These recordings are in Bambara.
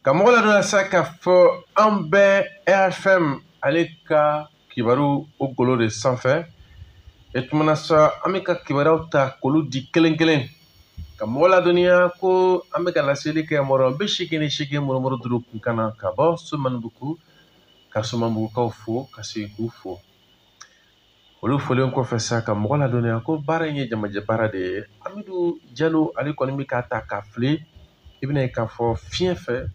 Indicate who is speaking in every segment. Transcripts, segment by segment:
Speaker 1: Ka mɔgɔ ladɔnniya sa k'a fɔ an bɛ RFM ale ka kibaru o golo de sanfɛ. E tumana sa, an bɛ ka kibaruyaw ta k'olu di kelen kelen. Ka mɔgɔ ladɔnniya ko an bɛ ka laseli kɛ mɔrɔ 88 murumuru 5 kun kan na ka bɔ Somanubugu, ka Somanubugukaw fo, ka segin k'u fo. Olu folen kɔfɛ sa, ka mɔgɔ ladɔnniya ko baara in ye jamajɛ baara de ye. Amidu Jalo ale kɔni bɛ k'a ta k'a fili. I bɛna ye k'a fɔ fiɲɛ fɛ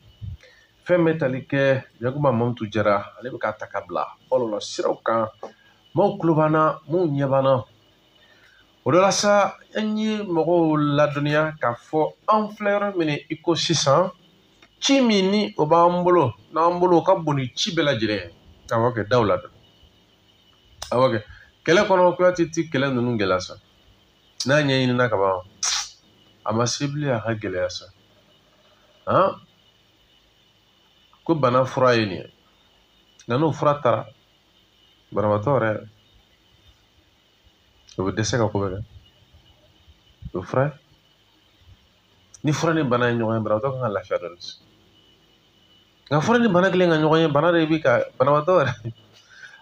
Speaker 1: fɛn bɛ tali kɛ Yakuba Mamutu Jara, ale bɛ k'a ta ka bila bɔlɔlɔ siraw kan. Maaw tulo b'an na, maaw ɲɛ b'an na. O de la sa, an ye mɔgɔw ladɔnniya k'a fɔ an filɛ yɔrɔ min i ko sisan, ci min ni o b'an bolo, n'an bolo o ka bon ni ci bɛɛ lajɛlen ye. Awɔ kɛ, daw ladɔn. Awɔ kɛ, kɛlɛ kɔnɔ Kuyate ti kɛlɛ ninnu gɛlɛya sa. N'a ɲɛɲinina ka ban, a ma se bilen a ka gɛlɛya sa. Han? Ko bana fura ye nin ye. Nka n'o fura taara, banabaatɔ yɛrɛ, o bɛ dɛsɛ ka ko bɛɛ kɛ. O fura ye. Ni fura ni bana ye ɲɔgɔn ye, banabaatɔ kan ka lafiya dɔɔnin. Nka fura ni bana kelen ka ɲɔgɔn ye, bana de bɛ ka banabaatɔ yɛrɛ,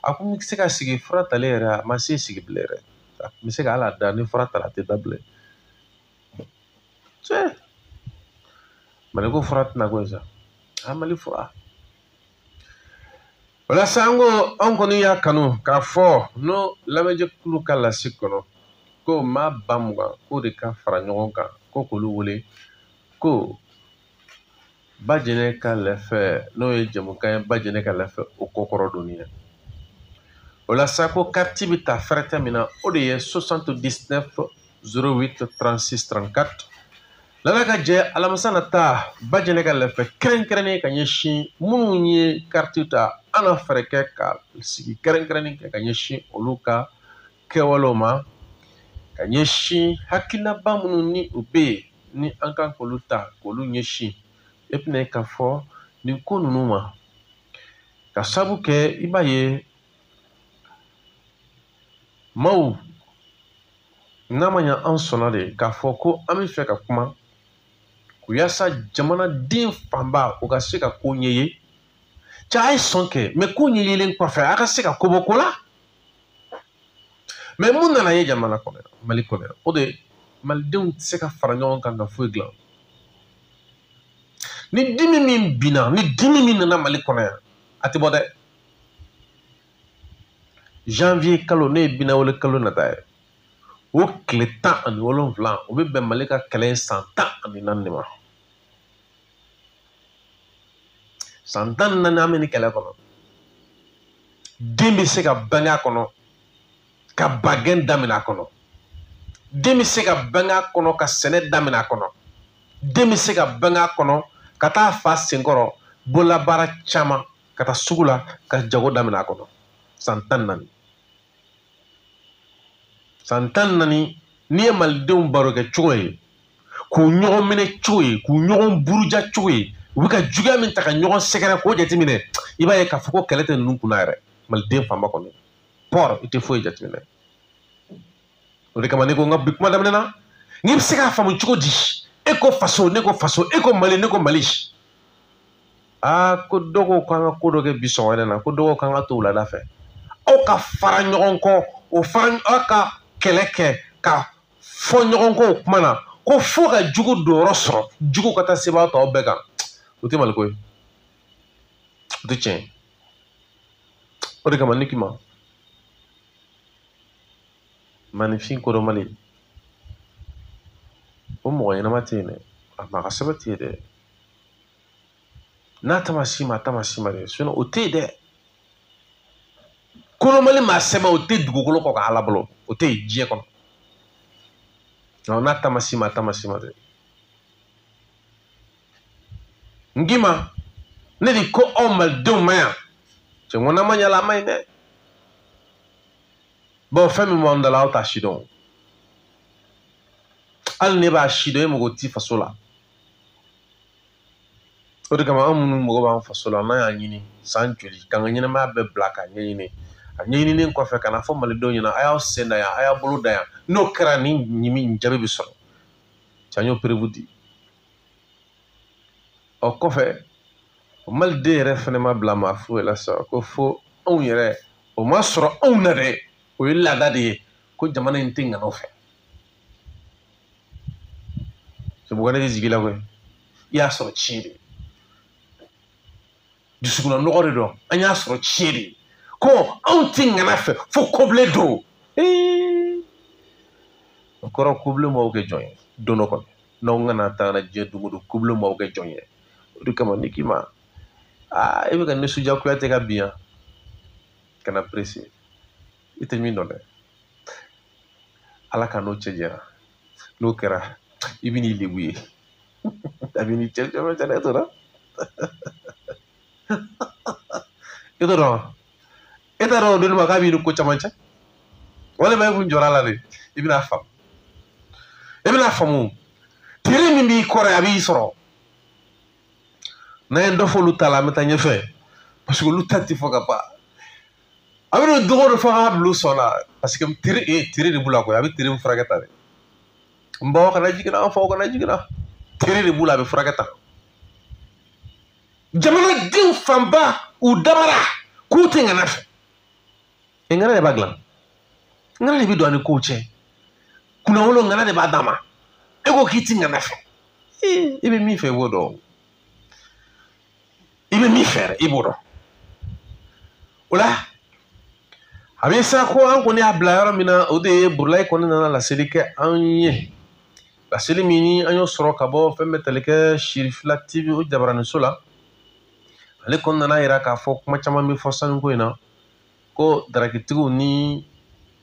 Speaker 1: a kun bɛ se ka sigi fura talen yɛrɛ, a ma se sigi bilen yɛrɛ. A kun bɛ se ka hali a da, ni fura tara a tɛ da bilen. Cɛ, Mali ko fura tɛna ko ye sa. A Mali fura. Walasa an ko an kɔni y'a kanu k'a fɔ n'o lamɛnjɛkulu ka lase kɔnɔ ko maa 20,000 k'o de ka fara ɲɔgɔn kan, ko k'olu wele ko Bajɛnɛ ka lɛfɛ, n'o ye jamukan ye Bajɛnɛ ka lɛfɛ o kɔkɔrɔ donni ye. O la sa, ko kariti bɛ ta fɛrɛtɛ min na, o de ye 79 08 36 34. Lala ka jɛ alamisa nata Bajɛnɛ ka lɛfɛ kɛrɛnkɛrɛnnen ka ɲɛsin minnu ye kariti ta, an na fɛɛrɛ kɛ ka sigi kɛrɛnkɛrɛnnen kɛ ka ɲɛsin olu ka kɛwalew ma, ka ɲɛsin hakilinaba minnu ni u bɛ yen ni an kan k'olu ta k'olu ɲɛsin. E bɛna ye k'a fɔ nin ko ninnu ma, ka sabu kɛ i b'a ye maaw n'a ma ɲɛ an sɔnna de k'a fɔ ko an bɛ fɛ ka kuma yaasa jamanaden fanba o ka se ka ko ɲɛ ye. Cɛ, a ye sɔn kɛ, mɛ ko ɲɛ yelen kɔfɛ a ka se ka ko bɔ ko la. Mɛ mun nana ye jamana kɔnɔ yan, Mali kɔnɔ yan, o de ye malidenw tɛ se ka fara ɲɔgɔn kan ka foyi dilan. Ni dimi min binna, ni dimi min nana Mali kɔnɔ yan, a tɛ bɔ dɛ. Janvier kalo, ne ye binawale kalo nata ye, o tile 17, o bɛ bɛn Mali ka kɛlɛ san 14 de ma. San 14 an bɛ nin kɛlɛ kɔnɔ. Den bɛ se ka bange a kɔnɔ ka bagɛn daminɛ a kɔnɔ. Den bɛ se ka bange a kɔnɔ ka sɛnɛ daminɛ a kɔnɔ. Den bɛ se ka bange a kɔnɔ ka taa fa senkɔrɔ bololabaara caman, ka taa sugu la ka jago daminɛ a kɔnɔ. San 14. San 14, n'i ye malidenw baro kɛ cogo ye, k'u ɲɔgɔn minɛ cogo ye, k'u ɲɔgɔn buruja cogo ye, u bɛ ka juguya min ta ka ɲɔgɔn sɛgɛrɛ k'o jateminɛ, i b'a ye k'a fɔ ko kɛlɛ tɛ ninnu kunna yɛrɛ. Maliden fanba kɔni pɔr, i tɛ foyi jateminɛ. O de kama ne ko n ka bi kuma daminɛ na, n'i bɛ se k'a faamu cogo di, e ko faso, ne ko faso, e ko Mali, ne ko Mali. Aa, ko dɔ ko k'an ka ko dɔ kɛ bi sɔgɔmada in na, ko dɔ ko k'an ka to wulada fɛ. Aw ka fara ɲɔgɔn kɔ, o fara aw ka kɛlɛ kɛ ka fɔ ɲɔgɔn kɔ o kuma na, ko fo ka jugu donyɔrɔ sɔrɔ, jugu ka taa sebaa tɔw bɛɛ kan. O tɛ Mali ko ye, o tɛ tiɲɛ ye. O de kama ne k'i ma, maninfin kodɔnbali, o mɔgɔ ɲɛnama tɛ yen dɛ, a maa ka sɛbɛn tɛ yen dɛ. N'a ta ma s'i ma, a ta ma s'i ma dɛ, sinon o tɛ yen dɛ. Kodɔnbali maa sɛbɛn o tɛ dugukolo kɔ kan Ala bolo, o tɛ yen diɲɛ kɔnɔ. N'a ta ma s'i ma, a ta ma s'i ma dɛ. N k'i ma, ne de ko aw malidenw ma yan, cɛ n ko n'a ma ɲɛ la, a ma ɲi dɛ. Bon, fɛn min b'anw da la, aw t'a si dɔn. Hali ne b'a si dɔn, e mago t'i faso la. O de kama an minnu mago b'an faso la, n'an y'a ɲini san joli k'an ka ɲɛnamaya bɛɛ bila k'a ɲɛɲini, a ɲɛɲininen kɔfɛ ka na fɔ malidenw ɲɛna, a y'aw sen da yan, a y'aw bolo da yan, n'o kɛra ni ɲimi nin jaabi bɛ sɔrɔ. Cɛ, an y'o preuve di. Ɔ kɔfɛ Maliden yɛrɛ fɛnɛ ma bila maa foyi la sa, ko fo anw yɛrɛ, o ma sɔrɔ anw na dɛ, o ye laada de ye, ko jamana in tɛ ŋanaw fɛ. Bugane tɛ jigi la koyi, i y'a sɔrɔ tiɲɛ de, dusukunna nɔgɔ de don, an y'a sɔrɔ tiɲɛ de, ko anw tɛ ŋana fɛ fo kobilen don. O kɔrɔ kobilen m'aw kɛ jɔn ye don dɔ kɔnɔ, n'aw ŋana tagara diɲɛ don o don, kobilen m'aw kɛ jɔn ye. O de kama ne k'i ma, aa, e bɛ ka nisɔndiya Kuyate ka bin yan, kana pressé, i tɛ min dɔn dɛ, Ala ka n'o cɛ jɛra, n'o kɛra i bɛ n'i lebu ye, a bɛ n'i cɛ cɛ cɛ, e t'o dɔn, e t'o dɔn, e t'a dɔn o don ma k'a b'i ni ko caman cɛ, walima e kun jɔra a la de, i bɛna faamu, i bɛna faamu, teri min b'i kɔrɔ a b'i sɔrɔ. N'an ye dɔ fɔ olu ta la, an bɛ taa ɲɛfɛ, parce que olu ta tɛ fɔ ka ban. A bɛ don o don fo k'a bila u sɔn na, parce que teri de b'u la koyi, a bɛ teri min furakɛ tan dɛ. N baw kana jigin na, an faw kana jigin na, teri de b'u la, a bɛ furakɛ tan. Jamanadenw fanba u dabara k'u tɛ ŋana fɛ. Ŋana de b'a dilan, ŋana de bɛ don a ni kow cɛ, kunnawolo ŋana de b'a d'a ma. E ko k'i tɛ ŋana fɛ, i bɛ min fɛ i b'o dɔn, i bɛ min fɛ i b'o dɔn. O la a bɛ sa ko an kɔni y'a bila yɔrɔ min na, o de ye Burulayi kɔni nana laseli kɛ an ye, laseli min ni an y'o sɔrɔ ka bɔ fɛn bɛ tali kɛ Sirifila TV o jabaraninso la. Ale kɔni nana yira k'a fɔ kuma caman bɛ fɔ sanuko in na, ko darakitigiw ni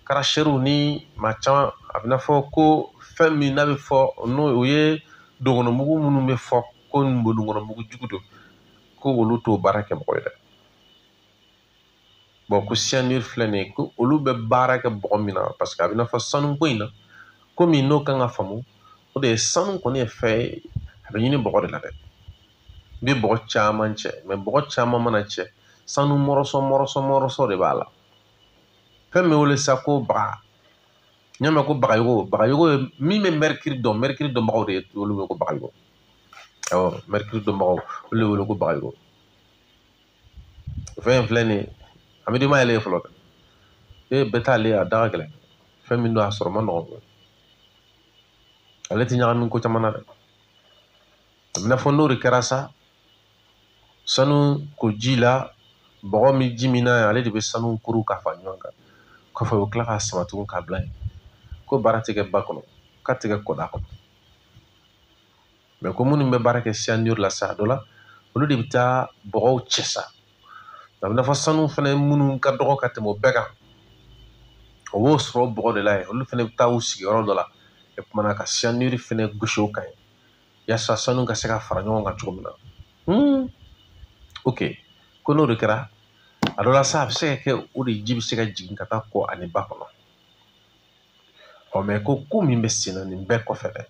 Speaker 1: karasɛriw ni maa caman, a bɛna fɔ ko fɛn min n'a bɛ fɔ n'o o ye dɔgɔnɔmugu minnu bɛ fɔ ko dɔgɔnɔmugu jugu don, ko olu t'o baara kɛ mɔgɔ ye dɛ. Bon, ko cyanure filɛ nin ye, ko olu bɛ baara kɛ bɔgɔ min na, parce que a bɛna fɔ sanuko in na, komi n'o kan ka faamu, o de ye sanu kɔni ye fɛn ye, a bɛ ɲini bɔgɔ de la dɛ. I bɛ bɔgɔ caman cɛ, mɛ bɔgɔ caman mana cɛ, sanu mɔrɔsɔ mɔrɔsɔ mɔrɔsɔ de b'a la. Fɛn min wele sa ko baga, n y'a mɛn ko bagayogo, bagayogo ye min bɛ mercure dɔn, mercure dɔnbagaw de ye olu bɛ ko bagayogo. Awɔ, mercure dɔnbagaw olu de wele ko bagayogo. Fɛn in filɛ nin ye, a bɛ di ma yɛlɛ ye fɔlɔ dɛ, e bɛɛ t'ale a da ka gɛlɛn, fɛn min don a sɔrɔ man nɔgɔn, ale tɛ ɲagami ko caman na dɛ. A bɛna fɔ n'o de kɛra sa, sanu ko ji la, bɔgɔ min ji min na, ale de bɛ sanu kuru k'a fara ɲɔgɔn kan, kɔfɛ u bɛ tila k'a sama tugun k'a bila yen, ko baara tɛ kɛ ba kɔnɔ, k'a tɛ kɛ kɔda kɔnɔ. Mɛ ko minnu bɛ baara kɛ cyanure la sa, a dɔ la olu de bɛ taa bɔgɔw cɛ sa. A bɛ n'a fɔ sanu fɛnɛ minnu ka dɔgɔ ka tɛmɛ o bɛɛ kan, o b'o sɔrɔ bɔgɔ de la yen, olu fɛnɛ bɛ taa u sigiyɔrɔ dɔ la, o kumana ka cyanure fɛnɛ gosi o kan yen, yaasa sanu ka se ka fara ɲɔgɔn kan cogo min na. Ok, ko n'o de kɛra, a dɔ la sa a bɛ se ka kɛ o de ji bɛ se ka jigin ka taa kɔ ani ba kɔnɔ. Ɔ mɛ ko min bɛ sen na nin bɛɛ kɔfɛ dɛ,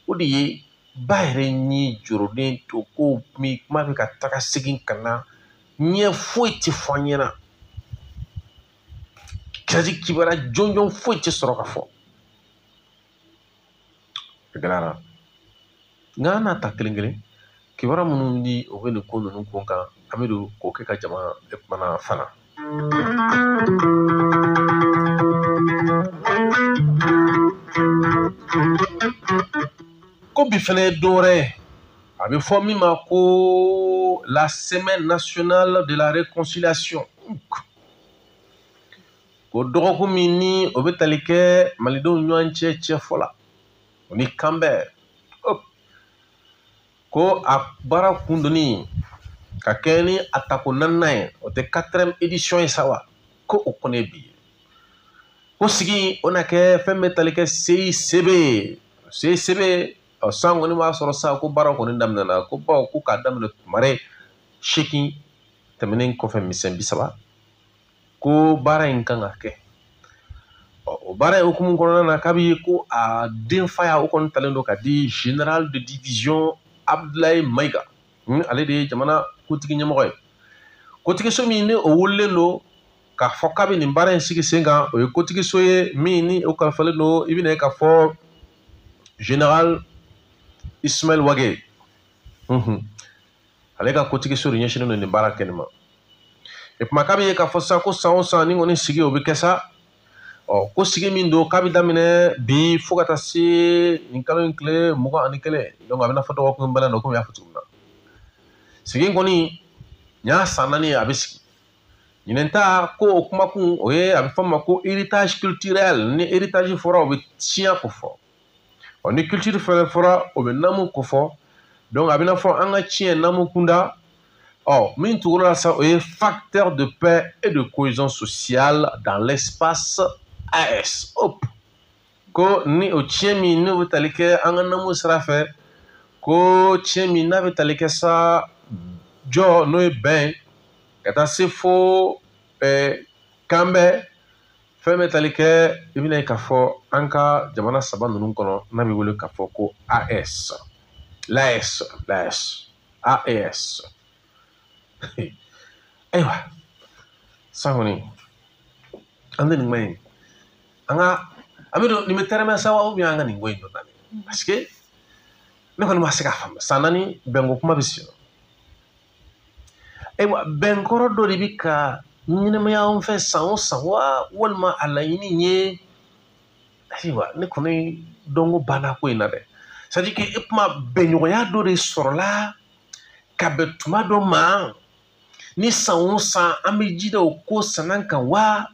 Speaker 1: o de ye ba yɛrɛ ni joroden to ko min kuma bɛ ka taga segin ka na, ɲɛ foyi tɛ fɔ an ɲɛna, kazi kibaruya jɔnjɔn foyi tɛ sɔrɔ ka fɔ. A gɛlɛyara, nka an n'a ta kelen kelen, kibaruya minnu ni o bɛ nin ko ninnu kun kan, an bɛ don k'o kɛ ka jama kumana fana. Ko bi fɛnɛ ye don wɛrɛ ye, a bɛ fɔ min ma ko la semaine nationale de la réconciliation, ko dɔgɔkun min ni o bɛ tali kɛ malidenw ɲɔgɔn cɛ cɛfɔ la, o ni kanbɛn, ko a baara kun donni ka kɛ ni a tako naaninan ye, o tɛ 4e édition ye sa wa, ko o kɔni ye bi ye. Ko sigi o na kɛ fɛn bɛ tali kɛ CICB, CICB ɔ san kɔni b'a sɔrɔ sa ko baara kɔni daminɛna, ko bawo ko k'a daminɛ tumare 8 tɛmɛnen kɔfɛ misɛn 30, ko baara in kan ka kɛ. Ɔ o baara in hukumu kɔnɔna na, k'a bɛ ko a denfaya o kɔni talen don ka di général de division Abdoulaye Maïga, ale de ye jamana kotigi ɲɛmɔgɔ ye. Kotigiso min ni o wulilen don k'a fɔ k'a bɛ nin baara in sigi sen kan, o ye kotigiso ye min ni o kalifalen don, i bɛna ye k'a fɔ général Ismaël Wagué, Ale ka kotigiso de ɲɛsinnen don nin baara kɛli ma. E kuma k'a bɛ ye k'a fɔ sa ko san o san ni kɔni sigi o bɛ kɛ sa. Ɔ ko sigi min don k'a bɛ daminɛ bi fo ka taa se nin kalo in tile 21. Donc a bɛna fɔ dɔgɔkun bɛɛ la komi n y'a fɔ cogo min na. Sigi in kɔni nin y'a san 4 ye a bɛ sigi. Ɲinɛn ta ko o kumakun o ye a bɛ fɔ ma ko héritage culturel. Ni héritage fɔra o bɛ siya ko fɔ. Ɔ ni culture fɛnɛ fɔra o bɛ naamu ko fɔ. Donc a bɛna fɔ an ka tiɲɛ naamu kunda. Ɔ min tugura la sa o ye facteur de paix et de cohésion sociale dans l'espace AES. Hop. Ko ni o tiɲɛ min n'o bɛ tali kɛ an ka naamu sira fɛ, ko tiɲɛ min n'a bɛ tali kɛ sa jɔ n'o ye bɛn ka taa se fo kanbɛn fɛn bɛ tali kɛ i bɛna ye k'a fɔ an ka jamana saba ninnu kɔnɔ n'a bɛ wele k'a fɔ ko AS, l'AS, l'AS, AES. Ayiwa san kɔni an tɛ nin kuma in an ka an bɛ don nin bɛ tɛrɛmɛ sa wa ou bien an ka nin ko in dɔ daminɛ, parce que ne kɔni ma se k'a faamu. San 4 bɛnko kuma bɛ sen na. Ayiwa bɛnkɔrɔ dɔ de bɛ ka ɲɛnɛmaya an fɛ san o san wa, walima a laɲini ye. Ayiwa ne kɔni dɔnko banna ko in na dɛ. C'est à dire que e kuma bɛnɲɔgɔnya dɔ de sɔrɔla ka bɛn tuma dɔ ma ni san o san an bɛ ji da o ko sanna kan wa,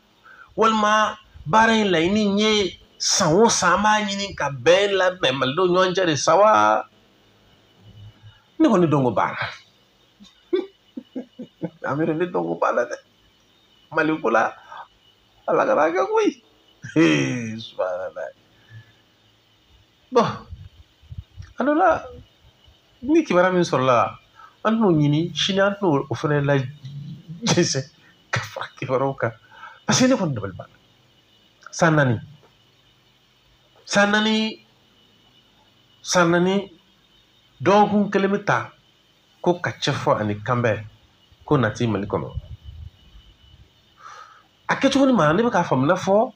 Speaker 1: walima baara in laɲini ye san o san an b'a ɲini ka bɛn labɛn malidenw ɲɔgɔn cɛ de sa wa. Ne kɔni dɔnko banna. Amiru ne dɔnko banna dɛ. Mali ko la ala kana kɛ koyi. Subhanallah. Bon a dɔ la ni kibaruya min sɔrɔla an t'o ɲini sini, an t'o o fana lajɛsɛ ka fara kibaruyaw kan, parce que ne kɔni dabali banna. San 4, san 4, san 4 dɔgɔkun kelen bɛ ta ko ka cɛ fɔ ani kanbɛn ko nati Mali kɔnɔ. A kɛcogo ni ma ne bɛ k'a faamu n'a fɔ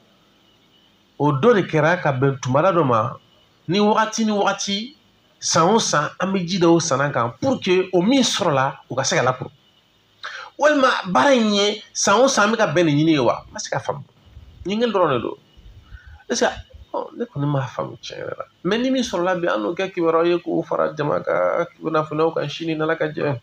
Speaker 1: o dɔ de kɛra ka bɛn tumada dɔ ma ni wagati ni wagati san o san an bɛ ji da o sanna kan pour que o min sɔrɔla o ka se ka lakuru, walima baara in ye san o san an bɛ ka bɛn nin ɲini ye wa. N ma se k'a faamu, ɲininkali dɔrɔn de don. Est ce que ne kɔni m'a faamu tiɲɛ yɛrɛ la. Mais ni min sɔrɔla bi an n'o kɛ kibaruyaw ye k'o fara jama ka kunnafoniyaw kan sini n'Ala ka jɛ.